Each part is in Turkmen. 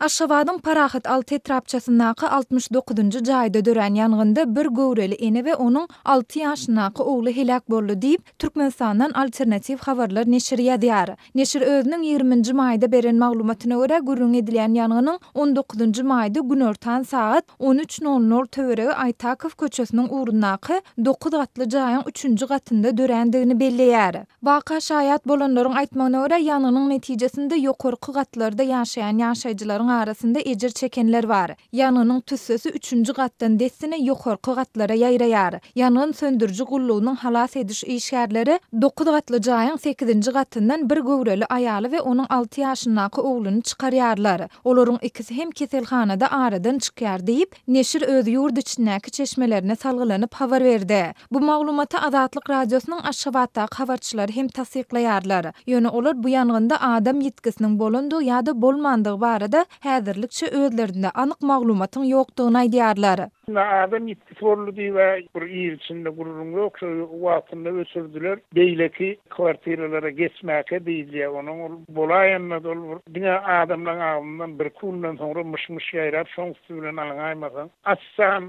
Aşgabadyň Parahat 6 etrapçasyndaky 69-njy jaýda dörän ýangynda bir göwreli ene we onuň alty ýaşyndaky ogly heläk boldy diýip, Türkmenistandan Alternatiw habarlar neşiri ýazýar. Neşir özüniň ýigriminji maýda beren maglumatyna görä, gürrüňi edilýän ýangynyň on dokuzynjy maýda günortan sagat on üç nol nol töweregi Aýtakow köçesiniň ugrundaky dokuz gatly jaýyň üçünji gatynda dörändigini belleýär. Waka şaýat bolanlaryň aýtmagyna görä, ýangynyň netijesinde ýokarky gatlarda ýaşaýan ýaşaýjylaryň arasynda ejir çekenler bar. Ýangynyň tüssesi üçünji gatdan dessine ýokarky gatlara ýaýraýar. Ýangyn söndüriji gullugynyň halas ediş işgärleri dokuz gatly jaýyň sekizinji gatyndan bir göwreli aýaly we onuň alty ýaşyndaky ogluny çykarýarlar. Olaryň ikisi hem keselhanada aradan çykýar diýip, neşir öz ýurt içindäki çeşmelerine salgylanyp habar berdi. Bu maglumaty Azatlyk Radiosynyň Aşgabatdaky habarçylary hem tassyklaýarlar. Ýöne olar bu ýangynda adam ýitgisiniň bolandygy ýa-da bolmandygy barada häzirlikçe özlerinde anyk maglumatyň ýokdugyny aýdýarlar. Indi adam ýitgisi boldy diýib-ä bir il içinde gürrüň ýok, şo wagtynda öçürdiler. Beýleki kwartiralara geçmäkä diýilýär. Onuň ol bolaýanda-da ol bir diňe adamlaryň agzyndan birki günden soňra myş-myş ýaýrap, şoň üsti bilen aňaýmasaň. Açsam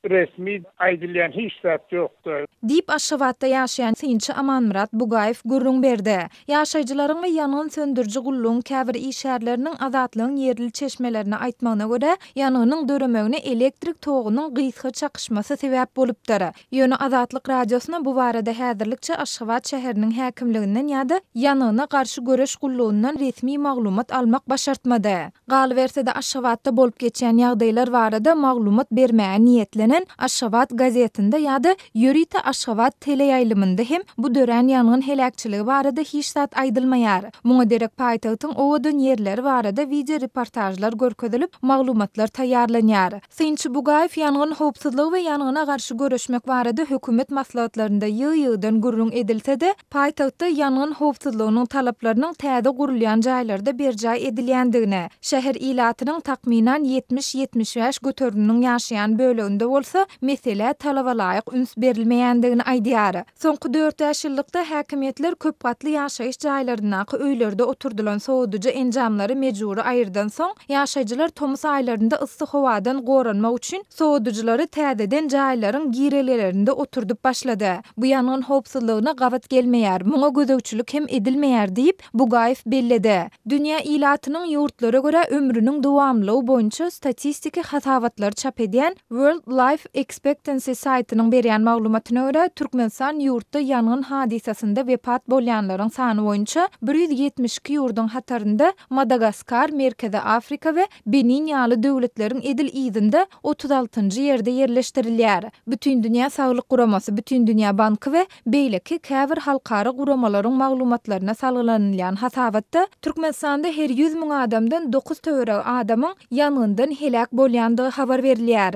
Resmi aýdylýan hiç zat ýokdy. Diýip, Aşgabatda ýaşaýan synçy Amanmyrat Bugaýew gürrüň berdi. Ýaşaýjylaryň we ýangyn söndüriji gullugyň käbir işgärleriniň Azatlygyň ýerli çeşmelerine aýtmagyna görä, ýangynyň döremegine elektrik togunyň gysga çakyşmasy sebäp bolupdyr. Ýöne Azatlyk Radiosyna bu barada häzirlikçe Aşgabat şäheriniň häkimliginden ýa-da Ýangyna garşy göreş gullugyndan resmi maglumat almak başartmady. Galyberse-de, Aşgabatda bolup geçýän ýagdaýlar barada maglumat bermäge niýetlenen Aşgabat gazetinde ýa-da ýörite Aşgabat teleýaýlymynda hem bu dörän ýangyn heläkçiligi barada hiç zat aýdylmaýar. Muňa derek paýtagtyň owadan ýerleri barada wideoreportažlar görkezilip, maglumatlar taýýarlanýar. Synçy Bugaýew ýangyn howpsuzlygy we ýangyna garşy göreşmek barada hökümet maslahatlarynda ýygy-ýygydan gürrüň edilse-de, paýtagtda ýangyn howpsuzlygynyň talaplarynyň täze gurulýan jaýlarda berjaý edilýändigini, şäher ilatynyň takmynan 70-75 göteriminiň ýaşaýan böleginde bolsa meselä talabalaýyk üns berilmeýändigini aýdýar. Soňky dört-bäş ýyllykda häkimiýetler köp gatly ýaşaýyş jaýlaryndaky öýlerde oturdylan sowadyjy enjamlary mejbury aýyrdan soň, ýaşaýjylar tomus aýlarynda yssy howadan goranmak üçin sowadyjylary täzeden jaýlaryň girelgelerinde oturdyp başlady. Bu ýangyn howpsuzlygyna gabat gelmeýär, muňa gözegçilik hem edilmeýär diýip, Bugaýew belledi. Dünýä ilatynyň ýurtlara görä ömrüniň dowamlylygy boýunça statistiki hasabatlary çap edýän World Life Expectancy saýtynyň berýän maglumatyna görä, Türkmenistan ýurtda ýangyn hadysasynda wepat bolýanlaryň sany boýunça 172 ýurduň hatarynda Madagaskar, Merkezi Afrika we Benin ýaly döwletleriň edil yzynda 36-njy ýerde ýerleşdirilýär. Bütindünýä Saglyk Guramasy, Bütindünýä Banky we beýleki käbir halkara guramalaryň maglumatlaryna salgylanylýan hasabatda, Türkmenistanda her 100 müň adamdan dokuz töweregi adamyň ýangyndan heläk bolýandygy habar berilýär.